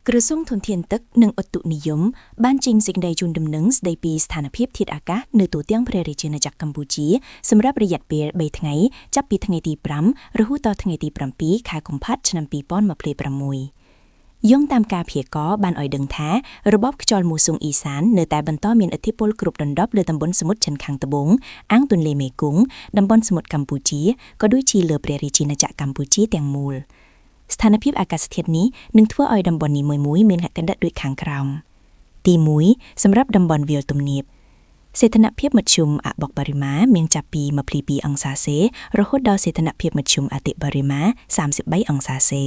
ក្រសួងធនធានទឹកនិងឧតុនិយមបានចេញសេចក្តីជូនដំណឹងស្តីពីស្ថានភាពធាតុអាកាសនៅទូទាំងព្រះរាជាណាចក្រកម្ពុជាសម្រាប់រយៈពេល3ថ្ងៃចាប់ពីថ្ងៃទី5រហូតដល់ថ្ងៃទី7ខែកុម្ភៈឆ្នាំ2026យោងតាមការព្យាករណ៍បានឲ្យដឹងថារបបខ្យល់មូសុងអ៊ីសាននៅតែបន្តមានឥទ្ធិពលគ្រប់ដណ្ដប់លើតំបន់សមុទ្រចិនខាងត្បូងអាងទន្លេមេគង្គតំបន់សមុទ្រកម្ពុជាក៏ដូចជាលើព្រះរាជាណាចក្រកម្ពុជាទាំងមូលស្ថានភាពអាកាសធាតុនេះនឹងធ្វើឲ្យតំបន់នីមួយៗមានលក្ខណៈដូចខាងក្រោមទី1សម្រាប់តំបន់វាលទំនាបសីតុណ្ហភាពមធ្យមអបុកបរិមាមានចាប់ពី22អង្សាសេរហូតដល់សីតុណ្ហភាពមធ្យមអតិបរិមា33អង្សាសេ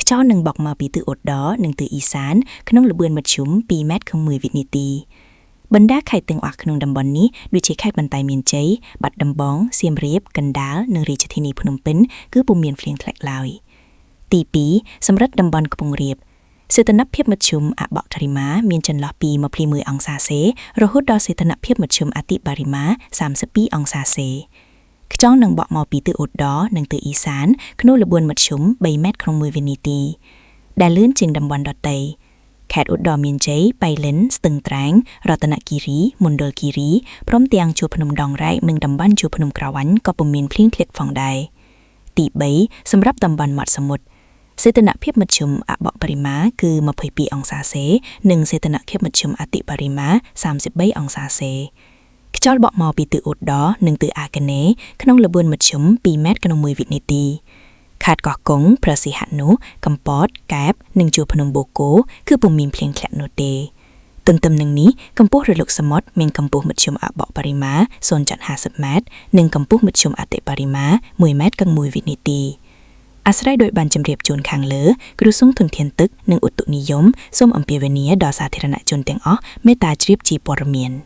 ខ្យល់នឹងបក់មកពីទិសឧត្តរនិងទិសអ៊ីសានក្នុងល្បឿនមធ្យម2ម៉ែត្រក្នុង1វិនាទីបណ្ដាខេត្តទាំងអស់ក្នុងតំបន់នេះដូចជាខេត្តបន្ទាយមានជ័យបាត់ដំបងសៀមរាបកណ្ដាលនិងរាជធានីភ្នំពេញគឺពុំមានភ្លៀងធ្លាក់ឡើយទី2សម្រាប់តំបន់ខ្ពង់រាបសីតុណ្ហភាពមធ្យមអបបរិមាមានចន្លោះពី21អង្សាសេរហូតដល់សីតុណ្ហភាពមធ្យមអតិបរិមា32អង្សាសេខ្យល់នឹងបក់មកពីទិសឧត្តរនិងទិសអ៊ីសានក្នុងល្បឿនមធ្យម3ម៉ែត្រក្នុង1វិនាទីដែលលឿនជាងតំបន់ដទៃខេត្តឧត្តរមានជ័យបៃលិនស្ទឹងត្រែងរតនគិរីមណ្ឌលគិរីព្រមទាំងជួរភ្នំដងរែកនិងតំបន់ជួរភ្នំក្រវាញក៏ពុំមានភ្លៀងធ្លាក់ផងដែរទី3សម្រាប់តំបន់មាត់សមុទ្រសីតុណ្ហភាពមធ្យមអបបរិមាគឺ22អង្សាសេនិងសីតុណ្ហភាពមធ្យមអតិបរិមា33អង្សាសេខ្យល់បក់មកពីទិសឧត្តរនិងទិសអាគ្នេយ៍ក្នុងល្បឿនមធ្យម2ម៉ែត្រក្នុង1វិនាទីខេត្តកោះកុងព្រះសីហនុកំពតកែបនិងជួរភ្នំបូកគោគឺពុំមានភ្លៀងធ្លាក់នោះទេទន្ទឹមនឹងនេះកម្ពស់រលកសមុទ្រមានកម្ពស់មធ្យមអបបរិមា0.50ម៉ែត្រនិងកម្ពស់មធ្យមអតិបរិមា1ម៉ែត្រក1វិនាទីអាស្រ័យដោយបានជម្រាបជូនខាងលើក្រសួងធនធានទឹកនិងឧតុនិយមសូមអំពាវនាវដល់សាធារណជនទាំងអស់មេត្តាជ្រាបជាព័ត៌មាន។